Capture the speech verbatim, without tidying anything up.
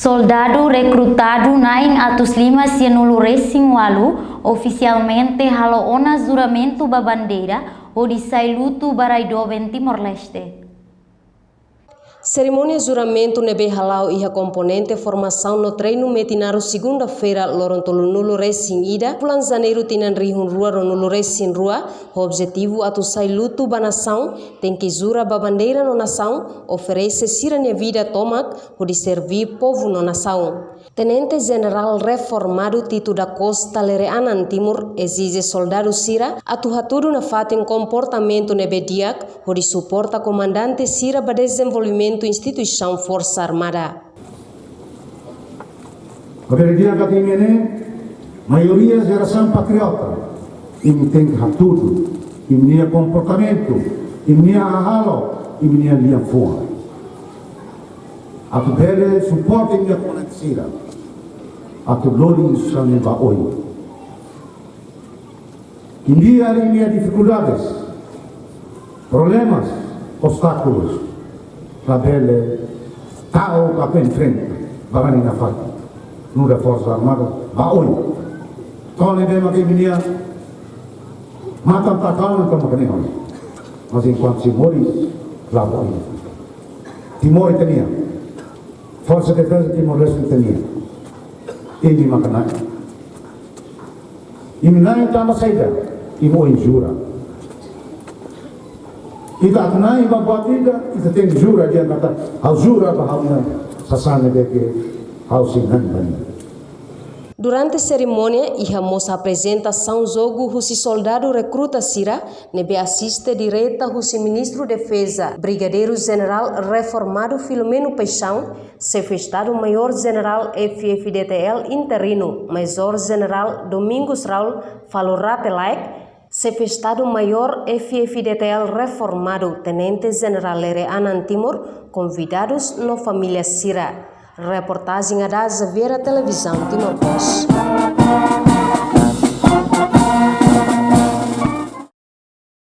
Soldadu rekrutadu na'in atus lima sianulu resin walu ofisialmente halo ona juramentu ba bandeira hodi sai lutu ba rai doben Timor-Leste. Serimónia juramentu ne'ebé hala'o iha komponente formasaun no treinu Metinaro, segunda-feira, loron tolunulu resin ida fulan Janeiru tinan rihun rua ruanulu resin rua, ho objetivu atu sai lutu ba nasaun, tenke jura ba bandeira no nasaun, oferese sira-nia vida tomak hodi serví povu no nasaun. Tenente Jenerál reformadu Tito da Costa Lere Anan Timur ezije soldadu sira atu hatudu nafatin komportamentu ne'ebé di'ak hodi suporta komandante sira ba dezenvolvimentu instituisaun Forsa Armada. Maibé di'ak katak imi ne'e maioria jerasaun patriota, imi tenke hatudu imi-nia komportamentu, imi-nia hahalok, imi-nia liafuan, atu bele suporta imi-nia komandante sira atu lori instituisaun ne'e ba oin. Imi haree imi-nia difikuldades, problemas, obstákulus, labele ta'uk atu enfrenta, barani nafatin, nu'udar Forsa Armada ba oin. To'o ne'ebé mak imi-nia matan taka ona to'o mak ne'e ona. Mas enkuantu sei moris, la ba oin. Timor ita-nian. Forsa Defeza Timor-Leste ita-nian. Imi maka na'in. Imi na'in tanba saida? Imi ohin jura. Ita atu na'in ba buat ida, ita tenke jura dehan katak, ha'u jura ba ha'u-nia sasán ne'ebé ke ha'u sei na'in ba nia. Durante serimónia, iha mós aprezentasaun jogu husi soldadu rekruta sira, ne'ebé asiste direta husi Ministru Defeza, Brigadeiru Jenerál reformadu Filomeno Paixão, Xefe Estadu Maiór Jenerál F-FDTL interinu, Majór Jenerál Domingos Raul Falurate Laek, Xefe Estadu Maiór F-FDTL reformadu, Tenente Jenerál Lere Anan Timur, konvidadus no família sira. Reportajen Ada Xaviera, Televizaun Timor Post.